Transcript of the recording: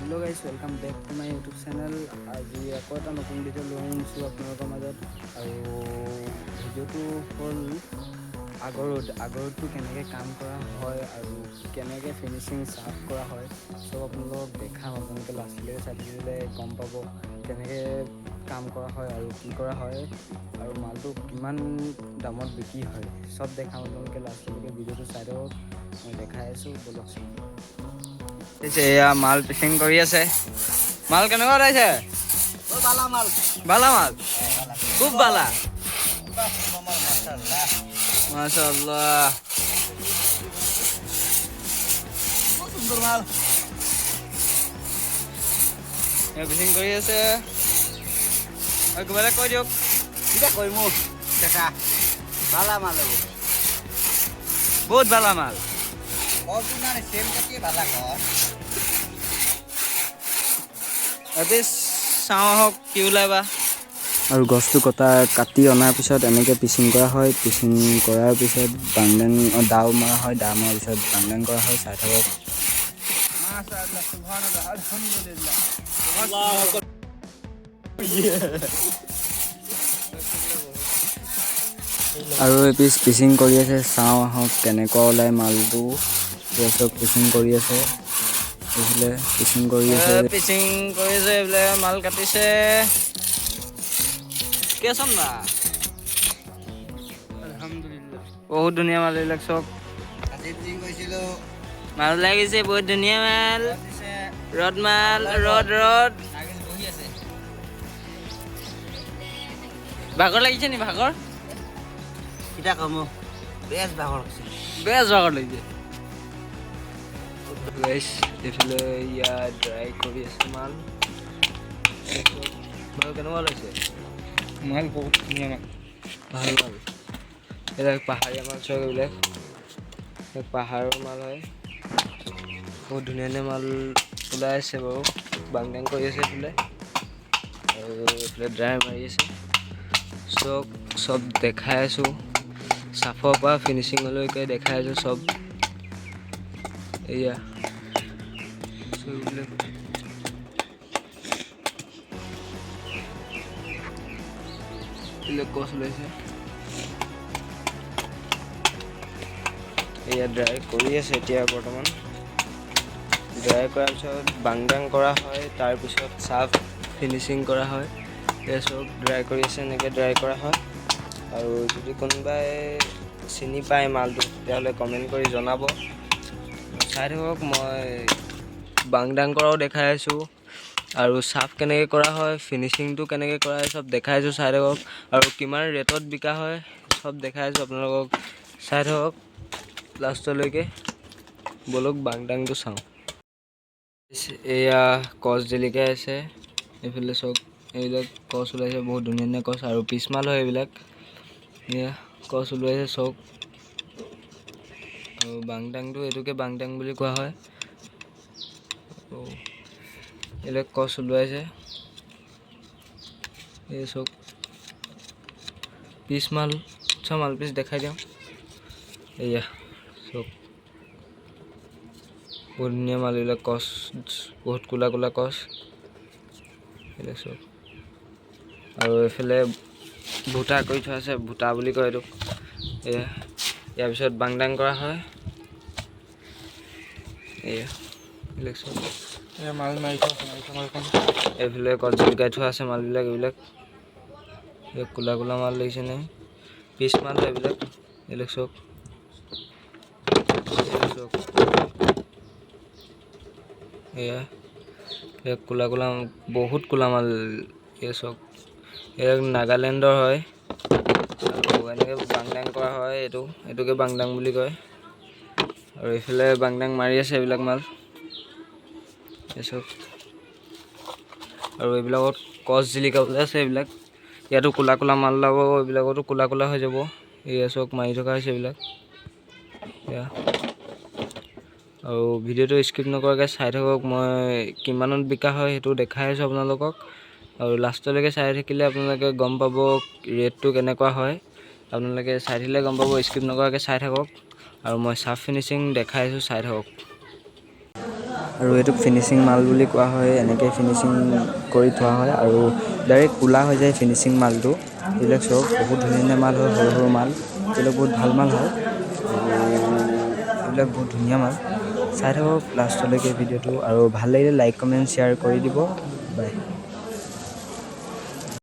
Hello guys, welcome back to my YouTube channel. আজি আকৌ এটা নতুন ভিডিঅ' লৈ আনিছোঁ আপোনালোকৰ মাজত। আৰু ভিডিঅ'টো হ'ল আগৰউড। আগৰউডটো কেনেকৈ কাম কৰা হয় আৰু কেনেকৈ ফিনিচিং চাফ কৰা হয়, চব আপোনালোকক দেখাম। আপোনালোকে লাষ্টলৈকে চাই থাকিলে গম পাব কেনেকৈ কাম কৰা হয় আৰু কি কৰা হয় আৰু মালটো কিমান দামত বিক্ৰী হয়, চব দেখাম। আপোনালোকে লাষ্টলৈকে ভিডিঅ'টো চাই থাকক, মই দেখাই আছোঁ। ব'লকচোন। এয়া মাল পিচিং কৰি আছে। মাল কেনেকুৱা ওলাইছে? বালা মাল। বালা মাল, খুব বালা, মাশাআল্লাহ। সুন্দৰ মাল। এয়া পিচিং কৰি আছে। আৰু কিবা এটা কৈ দিয়ক। কিবা কৈ মোক টেকা বালা মাল হ'ব। বহুত বালা মাল। অৰিজিনাল চেম কাটি বালা কৰ। এপিচ চাওঁ আহক কি ওলাই বা। আৰু গছটো কাটি অনাৰ পিছত এনেকৈ পিচিং কৰা হয়। পিচিং কৰাৰ পিছত বাংদাং দাও মৰা হয়। দা মৰাৰ পিছত বাংদাং কৰা হয়। চাই থাকক। মাশাআল্লাহ, সুবহানাল্লাহ, আলহামদুলিল্লাহ। আৰু এপিচ পিচিং কৰি আছে, চাওঁ আহক কেনেকুৱা ওলাই মালটো। চব পিচিং কৰি আছে, এইফালে পিচিং কৰি আছে, পিচিং কৰি আছে। এইফালে মাল কাটিছে। কেচোন বা। আলহামদুলিল্লাহ। বহুত ধুনীয়া মাল এইবিলাক চব। আজি পিচিং কৰিছিলো। মাল লাগিছে, বহুত ধুনীয়া মাল, ৰদ মাল, ৰদ ৰদ। নাগিল বহি আছে। ভাগৰ লাগিছে নি ভাগৰ? কিতা কম, বেছ ভাগৰ লাগছে। বেছ ভাগৰ লাগিছে। গাইছ, এইফালে ইয়াত ড্ৰাই কৰি আছে মাল। মাল কেনেকুৱা ওলাইছে? মাল বহুত ধুনীয়া মাল। ভাল মাল। এইবিলাক পাহাৰীয়া মাল চব, এইবিলাক এইবিলাক পাহাৰৰ মাল হয়। বহুত ধুনীয়া ধুনীয়া মাল ওলাই আছে বাৰু। বাংদাং কৰি আছে এইফালে আৰু এইফালে ড্ৰাই মাৰি আছে। চব চব দেখাই আছোঁ, চাফৰ পৰা ফিনিচিঙলৈকে দেখাই আছোঁ চব। এয়া চব এইবিলাক। এইবিলাক গছ ওলাইছে। এয়া ড্ৰাই কৰি আছে এতিয়া বৰ্তমান। ড্ৰাই কৰাৰ পিছত বাংদাং কৰা হয়, তাৰপিছত চাফ ফিনিচিং কৰা হয়। এয়া চব ড্ৰাই কৰি আছে, এনেকৈ ড্ৰাই কৰা হয়। আৰু যদি কোনোবাই চিনি পায় মালটো, তেতিয়াহ'লে কমেণ্ট কৰি জনাব। চাই থাকক, মই বাংদাং কৰাও দেখাই আছোঁ আৰু চাফ কেনেকৈ কৰা হয়, ফিনিচিংটো কেনেকৈ কৰা হয়, চব দেখাই আছোঁ। চাই থাকক। আৰু কিমান ৰেটত বিকা হয়, চব দেখাই আছোঁ আপোনালোকক। চাই থাকক লাষ্টলৈকে। ব'লক, বাংদাংটো চাওঁ। এয়া কচ জিলিকাই আছে এইফালে চব। এইবিলাক কচ ওলাইছে, বহুত ধুনীয়া ধুনীয়া কচ আৰু পিছমাল হয় এইবিলাক। এয়া কচ ওলাইছে চব। আৰু বাংদাংটো, এইটোকে বাংদাং বুলি কোৱা হয়। আৰু এইবিলাক কচ ওলোৱাইছে। এই চব পিচ মাল, চব মাল পিচ দেখাই দিওঁ। এয়া চব বহুত ধুনীয়া মাল এইবিলাক। কচ বহুত ক'লা ক'লা কচ এইবিলাক চব। আৰু এইফালে ভূটা কৰি থোৱা আছে, ভূটা বুলি কয় এইটোক। এয়া ইয়াৰ পিছত বাংদাং কৰা হয়। এয়া এইবিলাক চব। মাল মাৰি থোৱা আছে, মাৰি থোৱা মালখন। এইফালে কল জিলিকাই থোৱা আছে মালবিলাক। এইবিলাক এইবিলাক ক'লা ক'লা মাল লাগিছেনে? পিচ মাল হয় এইবিলাক। এইবিলাক চব, এইবিলাক চব। এয়া এইবিলাক ক'লা ক'লা, বহুত ক'লা মাল। এই চব এইবিলাক নাগালেণ্ডৰ হয়। আৰু এনেকৈ বাংদাং কৰা হয় এইটো, এইটোকে বাংদাং বুলি কয়। আৰু এইফালে বাংদাং মাৰি আছে এইবিলাক মাল। এই চব। আৰু এইবিলাকত কচ জিলিকাবলৈ আছে এইবিলাক। ইয়াতো ক'লা ক'লা মাল ওলাব, এইবিলাকতো ক'লা ক'লা হৈ যাব। এয়া চব মাৰি থকা হৈছে এইবিলাক। এয়া আৰু ভিডিঅ'টো স্কিপ নকৰাকৈ চাই থাকক। মই কিমানত বিকা হয় সেইটো দেখাই আছোঁ আপোনালোকক। আৰু লাষ্টলৈকে চাই থাকিলে আপোনালোকে গম পাব ৰেটটো কেনেকুৱা হয়। আপোনালোকে চাই থাকিলে গম পাব, স্কিপ নকৰাকৈ চাই থাকক। আৰু মই চাফ ফিনিচিং দেখাই আছোঁ, চাই থাকক। আৰু এইটোক ফিনিচিং মাল বুলি কোৱা হয়। এনেকৈ ফিনিচিং কৰি থোৱা হয় আৰু ডাইৰেক্ট ক'লা হৈ যায় ফিনিচিং মালটো। এইবিলাক চব বহুত ধুনীয়া ধুনীয়া মাল হয়, সৰু সৰু মাল। এইবিলাক বহুত ভাল মাল হয় আৰু এইবিলাক বহুত ধুনীয়া মাল। চাই থাকক লাষ্টলৈকে ভিডিঅ'টো আৰু ভাল লাগিলে লাইক, কমেণ্ট, শ্বেয়াৰ কৰি দিব। বাই।